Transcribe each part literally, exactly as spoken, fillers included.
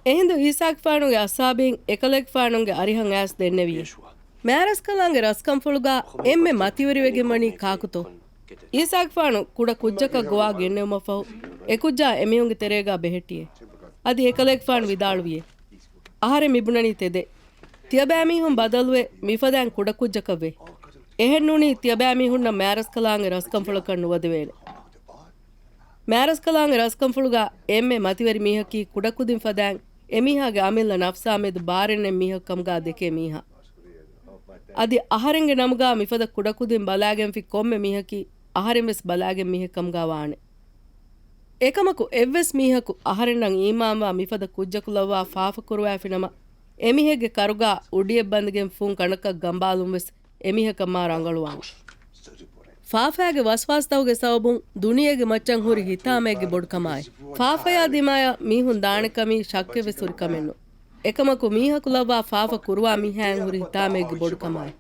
އެހިނދު އީސާގެފާނުގެ އަޞްޙާބީން އެކަލޭގެފާނުގެ އަރިހަށް އައިސް ދެންނެވި، މާރަސްކަލާނގެ ރަސްކަންފުޅުގަ އެންމެ މަތިވެރިވެގެން ވަނީ ކާކުތޯ؟ އީސާގެފާނު ކުޑަ ކުއްޖަކަށް ގޮވާ ގެންނެވުމަށްފަހު، އެ ކުއްޖާ އެމީހުންގެ ތެރޭގަ ބެހެއްޓިއޭ. އަދި އެކަލޭގެފާނު ވިދާޅުވިއޭ، އަހަރެން މިބުނަނީ ތެދެއް. ތިޔަބައިމީހުން ބަދަލުވެ، މިފަދައިން ކުޑަކުއްޖަކަށްވޭ. އެހެންނޫނީ ތިޔަބައިމީހުންނަށް މާރަސްކަލާނގެ ރަސްކަންފުޅަކަށް ނުވަދެވޭނެ. މާރަސްކަލާނގެ ރަސްކަންފުޅުގަ އެންމެ މަތިވެރި މީހަކީ ކުޑަކުދިން ފަދައިން އެމީހާގެ އަމިއްލަ ނަފްސާ މެދު ބާރެއް ނެތް މީހަކު ކަމުގަ ދެކޭ މީހާ. އަދި އަހަރެންގެ ނަމުގަ މިފަދަ ކުޑަކުދިން ބަލާގެންފި ކޮންމެ މީހަކީ އަހަރެން ވެސް ބަލާގެން މީހެއް ކަމުގަ ވާނެ. އެކަމަކު އެއްވެސް މީހަކު އަހަރެންނަށް އީމާންވާ މިފަދަ ކުއްޖަކު ލައްވާ ފާފަ ކުރުވާފިނަމަ، އެމީހެއްގެ ކަރުގަ އުޑިއެއް ބަނދެގެން ފުން ކަނޑަކަށް ގަނބާލުން ވެސް އެމީހަކަށް މާ ރަނގަޅުވާނެ. ފާފައިގެ ވަސްވާސްތަކުގެ ސަބަބުން ދުނިޔޭގެ މައްޗަށް ހުރި ހިތާމައެއްގެ ބޮޑުކަމާއި، ފާފަޔާ ދިމާޔަށް މީހުން ދާނެ ކަމީ ޝައްކެއް ވެސް ހުރި ކަމެއް ނޫން. އެކަމަކު މީހަކު ލައްވާ ފާފަ ކުރުވާ މީހާއިން ހުރި ހިތާމައެއްގެ ބޮޑުކަމާއި،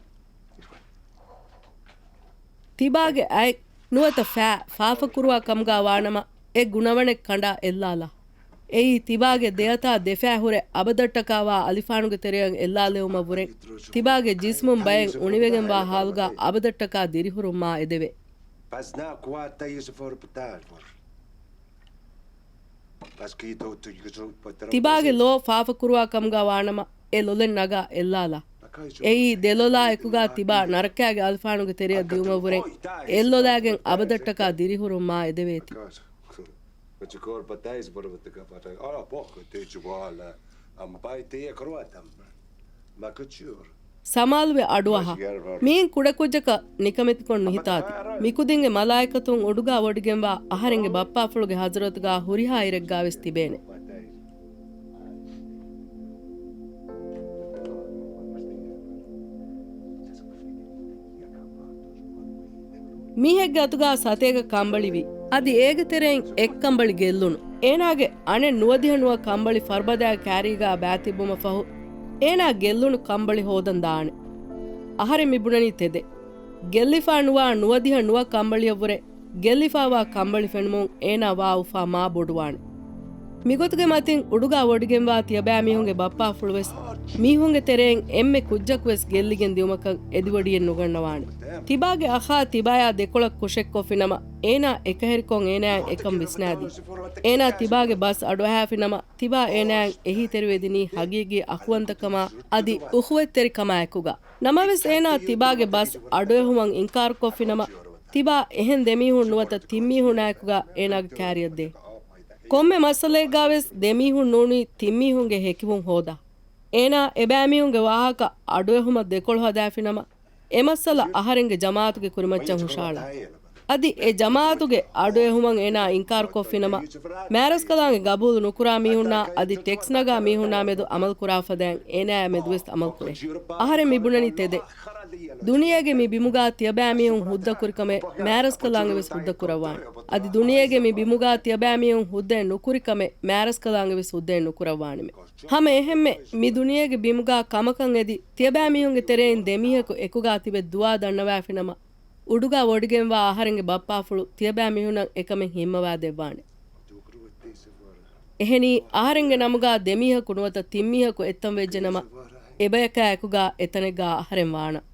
ތިބާގެ އަތް ނުވަތަ ފައި ފާފަ ކުރުވާ ކަމުގަ ވާނަމަ، އެ ގުނަވަނެއް ކަނޑާ އެއްލާލާ. އެއީ ތިބާގެ ދެއަތާ ދެފައި ހުރެ އަބަދަށްޓަކާ ވާ އަލިފާނުގެ ތެރެއަށް އެއްލާލެވުމަށްވުރެ، ތިބާގެ ޖިސްމުން ބައެއް އުނިވެގެންވާ ހާލުގަ އަބަދަށްޓަކާ ދިރިހުރުން މާ އެދެވޭ. ތިބާގެ ލޯ ފާފަ ކުރުވާ ކަމުގަ ވާނަމަ، އެ ލޮލެއް ނަގާ އެއްލާލާ. އެއީ ދެލޮލާ އެކުގަ ތިބާ ނަރަކައިގެ އަލިފާނުގެ ތެރެއަށް ދިއުމަށްވުރެ، އެއްލޮލާގެން އަބަދަށްޓަކާ ދިރިހުރުން މާ އެދެވޭތީ. ސަމާލުވެ އަޑުއަހާ. މިއިން ކުޑަކުއްޖަކަށް ނިކަމެތިކޮށް ނުހިތާތި. މިކުދިންގެ މަލާއިކަތުން އުޑުގަ ވޮޑިގެންވާ އަހަރެންގެ ބައްޕާފުޅުގެ ޙަޟްރަތުގަ ހުރިހާ އިރެއްގަ ވެސް ތިބޭނެ. މީހެއްގެ އަތުގަ ސަތޭކަ ކަނބަޅިވި، އަދި އޭގެ ތެރެއިން އެއް ކަނބަޅި ގެއްލުނު. އޭނާގެ އަނެއް ނުވަދިހަ ނުވަ ކަނބަޅި ފަރުބަދައިގެ ކާރީގަ ބައިތިއްބުމަށްފަހު، އޭނާ ގެއްލުނު ކަނބަޅި ހޯދަން ދާނެ. އަހަރެން މި ބުނަނީ ތެދެއް. ގެއްލިފަ ނުވާ ނުވަދިހަ ނުވަ ކަނބަޅިއަށްވުރެ ގެއްލިފަވާ ކަނބަޅި ފެނުމުން އޭނާ ވާ އުފާ މާ ބޮޑުވާނެ. މިގޮތުގެ މަތިން އުޑުގަ ވޮޑިގެންވާ ތިޔަބައިމީހުންގެ ބައްޕާފުޅުވެސް މީހުންގެ ތެރެއިން އެންމެ ކުއްޖަކުވެސް ގެއްލިގެން ދިއުމަކަށް އެދިވޮޑިއެއް ނުގަންނަވާނެ. ތިބާގެ އަޚާ ތިބާޔާ ދެކޮޅަށް ކުށެއްކޮށްފިނަމަ، އޭނާ އެކަހެރިކޮށް އޭނާއަށް އެކަން ވިސްނާދީ. އޭނާ ތިބާގެ ބަސް އަޑުއަހާފިނަމަ، ތިބާ އޭނާއަށް އެހީތެރިވެދިނީ ހަގީގީ އަޚުވަންތަކަމާ އަދި އުޚުވަތްތެރިކަމާއެކުގަ. ނަމަވެސް އޭނާ ތިބާގެ ބަސް އަޑުއެހުމަށް އިންކާރުކޮށްފިނަމަ، ތިބާ އެހެން ދެމީހުން ނުވަތަ ތިންމީހުންނާއެކުގަ އޭނާގެ ކާރިއަށް ދޭ. ކޮންމެ މައްސަލައެއްގަވެސް ދެމީހުން ނޫނީ ތިންމީހުންގެ ހެކިވުން ހޯދާ. އޭނާ އެބައިމީހުންގެ ވާހަކަ އަޑުއެހުމަށް ދެކޮޅު ހަދާފިނަމަ، އެ މައްސަލަ އަހަރެންގެ ޖަމާއަތުގެ ކުރިމައްޗަށް ހުށަހަޅާ. އަދި އެ ޖަމާއަތުގެ އަޑުއެހުމަށް އޭނާ އިންކާރުކޮށްފިނަމަ، މާރަސްކަލާނގެ ގަބޫލު ނުކުރާ މީހުންނާ އަދި ޓެކްސް ނަގާ މީހުންނާ މެދު އަމަލު ކުރާ ފަދައިން އޭނާއާ މެދުވެސް އަމަލު ކުރޭ. އަހަރެން މި ބުނަނީ ތެދެއް. ދުނިޔޭގެ މި ބިމުގަ ތިޔަބައިމީހުން ހުއްދަ ކުރިކަމެއް މާރަސްކަލާނގެ ވެސް ހުއްދަ ކުރައްވާނެ. އަދި ދުނިޔޭގެ މި ބިމުގަ ތިޔަބައިމީހުން ހުއްދައެއް ނުކުރިކަމެއް މާރަސްކަލާނގެ ވެސް ހުއްދައެއް ނުކުރައްވާނެމެ. ހަމަ އެހެންމެ މި ދުނިޔޭގެ ބިމުގަ ކަމަކަށް އެދި ތިޔަބައިމީހުންގެ ތެރެއިން ދެމީހަކު އެކުގަ ތިބެ ދުވާ ދަންނަވާފިނަމަ، އުޑުގަ ވޮޑިގެންވާ އަހަރެންގެ ބައްޕާފުޅު ތިޔަބައިމީހުންނަށް އެކަމެއް ހިންމަވާ ދެއްވާނެ. އެހެނީ، އަހަރެންގެ ނަމުގަ ދެމީހަކު ނުވަތަ ތިންމީހަކު އެއްތަން ވެއްޖެނަމަ، އެބަޔަކާ އެކުގަ އެތަނެއްގަ އަހަރެން ވާނަން.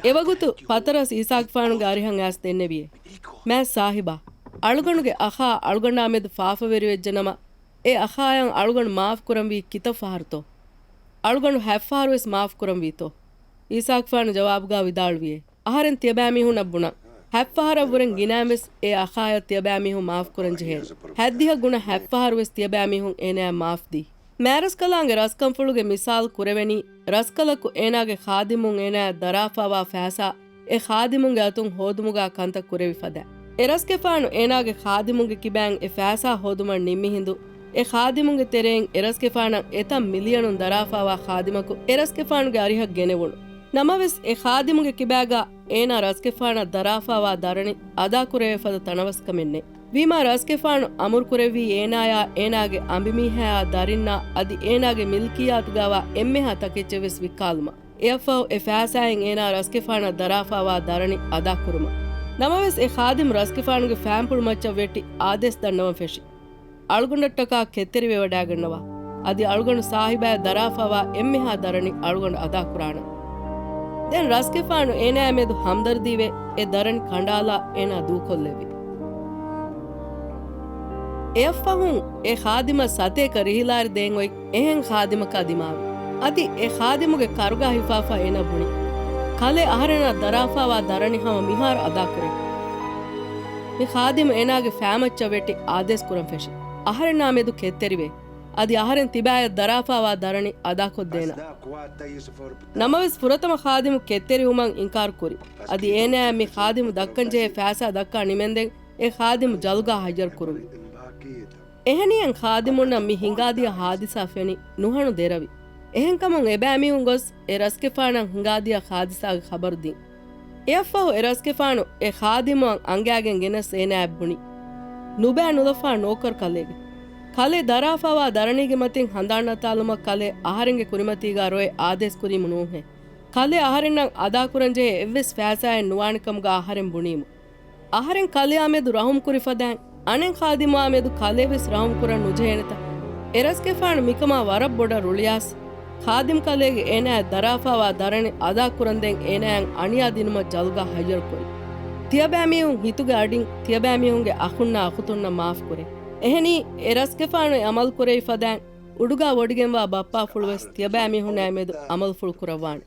އެވަގުތު ޕަތަރަސް އީސާގެފާނުގެ އަރިހަށް އައިސް ދެންނެވިއޭ، މާތް ސާހިބާ، އަޅުގަނޑުގެ އަޚާ އަޅުގަނޑާ މެދު ފާފަވެރިވެއްޖެނަމަ، އެ އަޚާޔަށް އަޅުގަނޑު މާފުކުރަންވީ ކިތައް ފަހަރުތޯ؟ އަޅުގަނޑު ހަތްފަހަރުވެސް މާފުކުރަންވީތޯ؟ އީސާގެފާނު ޖަވާބުގަ ވިދާޅުވިއޭ، އަހަރެން ތިޔަބައިމީހުންނަށް ބުނަން. ހަތްފަހަރަށްވުރެން ގިނައިންވެސް އެ އަޚާޔަށް ތިޔަބައިމީހުން މާފުކުރަންޖެހޭނެ. ހަތްދިހަ ގުނަ ހަތްފަހަރުވެސް ތިޔަބައިމީހުން އޭނާއަށް މާފުދީ. މާރަސްކަލާނގެ ރަސްކަންފުޅުގެ މިސާލު ކުރެވެނީ، ރަސްކަލަކު އޭނާގެ ޚާދިމުން އޭނާއަށް ދަރާފާވާ ފައިސާ، އެ ޚާދިމުންގެ އަތުން ހޯދުމުގަ ކަންތައް ކުރެވި ފަދަ. އެރަސްގެފާނު އޭނާގެ ޚާދިމުންގެ ކިބައިން އެ ފައިސާ ހޯދުމަށް ނިންމި ހިނދު، އެ ޚާދިމުންގެ ތެރެއިން އެރަސްގެފާނަށް އެތައް މިލިޔަނުން ދަރާފާވާ ޚާދިމަކު އެރަސްގެފާނުގެ އަރިހަށް ގެނެވުނު. ނަމަވެސް، އެ ޚާދިމުގެ ކިބާގަ އޭނާ ރަސްގެފާނަށް ދަރާފާވާ ދަރަނި އަދާކުރެވޭފަދަ ތަނަވަސްކަމެއް ނެތް. ވީމާ ރަސްގެފާނު އަމުރުކުރެއްވީ އޭނާޔާ، އޭނާގެ އަނބިމީހާޔާ ދަރިންނާ އަދި އޭނާގެ މިލްކިއްޔާތުގައިވާ އެންމެހާ ތަކެއްޗެއްވެސް ވިއްކާލުމަށް. އެއަށްފަހު އެ ފައިސާއިން އޭނާ ރަސްގެފާނަށް ދަރާފާވާ ދަރަނި އަދާކުރުމަށް. ނަމަވެސް އެ ޚާދިމު ރަސްގެފާނުގެ ފައިންޕުޅު މައްޗަށް ވެއްޓި އާދޭސް ދަންނަވަން ފެށި. އަޅުގަނޑަށްޓަކާ ކެތްތެރިވެވަޑައިގަންނަވާ. އަދި އަޅުގަނޑު ސާހިބާއަށް ދަރާފާވާ އެންމެހާ ދަރަނި އަޅުގަނޑު އަދާކުރާނަން. ދެން ރަސްގެފާނު އޭނާއާ މެދު ހަމްދަރްދީވެ އެ ދަރަނި ކަނޑާލާ އޭނާ ދޫކޮށްލެއްވި. އެއަށްފަހުން އެ ޚާދިމަށް ސަތޭކަ ރިހިލާރި ދޭން އޮތް އެހެން ޚާދިމަކާ ދިމާވި. އަދި އެ ޚާދިމުގެ ކަރުގާ ހިފާފަ އޭނަ ބުނި. ކަލޭ އަހަރެންނަށް ދަރާފާވާ ދަރަނި ހަމަ މިހާރު އަދާކުރޭ. މި ޚާދިމު އޭނާގެ ފައިމައްޗަށް ވެއްޓި އާދޭސް ކުރަން ފެށި. އަހަރެންނާ މެދު ކެތްތެރިވޭ. އަދި އަހަރެން ތިބާޔަށް ދަރާފާވާ ދަރަނި އަދާކޮށްދޭނަން. ނަމަވެސް ފުރަތަމަ ޚާދިމު ކެތްތެރިވުމަށް އިންކާރު ކުރި. އަދި އޭނާއަށް މި ޚާދިމު ދައްކަންޖެހޭ ފައިސާ ދައްކާ ނިމެންދެން އެ ޚާދިމު ޖަލުގާ ހައްޔަރު ކުރުވި. އެހެނިހެން ޚާދިމުންނަށް މި ހިނގާދިޔަ ހާދިސާ ފެނި ނުހަނު ދެރަވި. އެހެންކަމުން އެބައިމީހުން ގޮސް އެ ރަސްގެފާނަށް ހިނގާދިޔަ ޚާދިސާގެ ޚަބަރު ދިން. އެއަށްފަހު އެ ރަސްގެފާނު އެ ޚާދިމުއަށް އަނގައިގެން ގެނެސް އޭނާއަށް ބުނި. ނުބައި ނުލަފާ ނޯކަރު ކަލޭގެ. ކަލޭ ދަރާފާވާ ދަރަނީގެ މަތިން ހަނދާންނަތާލުމަށް ކަލޭ އަހަރެންގެ ކުރިމަތީގާ ރޮއެ އާދޭސް ކުރީމު ނޫންހޭ. ކަލޭ އަހަރެންނަށް އަދާކުރަންޖެހޭ އެއްވެސް ފައިސާއެއް ނުވާނެކަމުގާ އަހަރެން ބުނީމު. އަހަރެން ކަލެއާ މެދު ރަހުމް ކުރިފަދައިން، އަނެއް ޚާދިމާ މެދު ކަލޭވެސް ރަހުމް ކުރަން ނުޖެހޭނެތަ؟ އެރަސްގެފާނު މިކަމާ ވަރަށް ބޮޑަށް ރުޅިއައިސް، ޚާދިމް ކަލޭގެ އޭނާއަށް ދަރާފާވާ ދަރަނި އަދާކުރަންދެން އޭނާއަށް އަނިޔާ ދިނުމަށް ޖަލުގާ ހައްޔަރުކުރި. ތިޔަބައިމީހުން ހިތުގެ އަޑިން ތިޔަބައިމީހުންގެ އަޚުންނާ އަޚުތުންނަށް މާފުކުރޭ. އެހެނީ، އެ ރަސްގެފާނު އެ އަމަލު ކުރެވިފަދައިން، އުޑުގާ ވޮޑިގެންވާ ބައްޕާފުޅުވެސް ތިޔަބައިމީހުންނާއި މެދު އަމަލުފުޅު ކުރައްވާނެ.